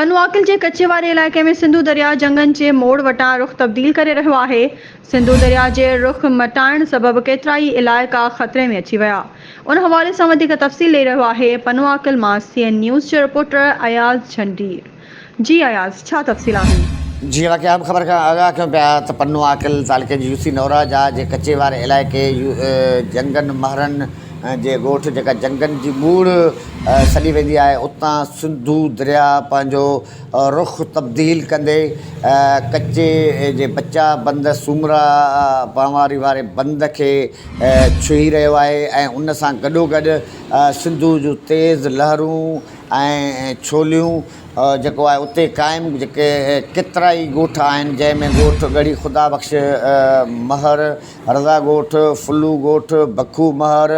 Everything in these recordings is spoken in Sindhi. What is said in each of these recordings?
پنوعاقل جي ڪچي واري علائقي ۾ سنڌو درياء جنگن جي موڙ وٽان رخ تبديل ڪري رهيو آهي. سنڌو درياء جي رخ مٽائڻ سبب ڪيترائي علائقا خطري ۾ اچي ويا. ان حوالي سان وڌيڪ تفصيل ڏئي رهيو آهي پنوعاقل مان سي اين نيوز جو رپورٽر اياز جهنڊير. جي اياز ڇا تفصيل آهن؟ جي اوهان کي اهم خبر کان آگاهه ڪيون پيا ته پنوعاقل تعلقي جي يوسي نوراجا جي ڪچي واري علائقي جنگن مهرن جي ڳوٺ جيڪا جنگن جي ٻوڙ سڏي ويندي آهي اتان سنڌو درياء پنهنجو رخ تبديل ڪندي ڪچي جي بچا بند سومرا پنهواري واري بند کي ڇهي رهيو آهي ۽ ان سان گڏوگڏ سنڌو جون تيز لهرون ۽ ڇوليون جيڪو آهي اتي قائم جيڪي ڪيترائي ڳوٺ آهن جنهن ۾ ڳوٺ ڳڙهي خدا بخش مهر رضا ڳوٺ، ڦلو ڳوٺ، بکو مهر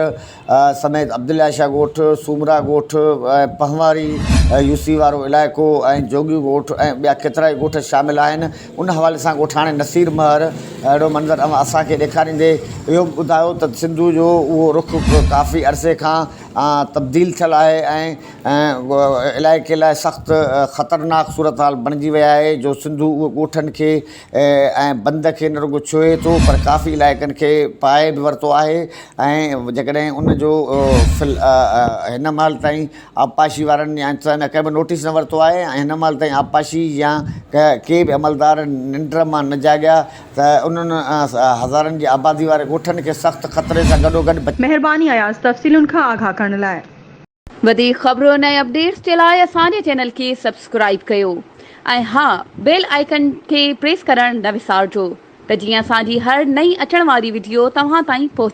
سميت عبدالله شاهه ڳوٺ، سومرا ڳوٺ ۽ پنهواري يوسي وارو علائقو ۽ جوڳي ڳوٺ ۽ ٻيا ڪيترائي ڳوٺ شامل آهن. ان حوالي سان ڳوٺاڻي نصير مهر اهڙو منظر اوهان اسان کي ڏيکاريندي اهو به ٻڌايو ته سنڌو جو اهو رخ ڪافي عرصي کان تبديل ٿيل آهي ۽ علائقي لاء سخت خطرناڪ صورتحال بڻجي وئي آهي جو سنڌو اهي ڳوٺن کي ۽ بند کي نه رڳو ڇهي ٿو پر ڪافي علائقن کي پائي به ورتو آهي ۽ جيڪڏهن ان جو هن مهل تائين آبپاشي وارن يا انتظاميا ڪنهن به نوٽيس نه ورتو آهي ۽ هن مهل تائين آبپاشي يا ڪي به عملدار ننڊ مان نه جاڳيا ته انهن هزارن جي آبادي واري ڳوٺن کي سخت خطري سان گڏوگڏ. مهرباني اياز تفصيلن کان آگاهه ڪرڻ لاء. وڌيڪ خبرن ۽ اپڊيٽس جي لاء اسان جي چينل کي سبسڪرائيب ڪيو ۽ ها بيل آئيڪن کي پريس ڪرڻ نه وسارجو ته جيئن اسان جي هر نئين اچڻ واري وڊيو توهان تائين پهچي.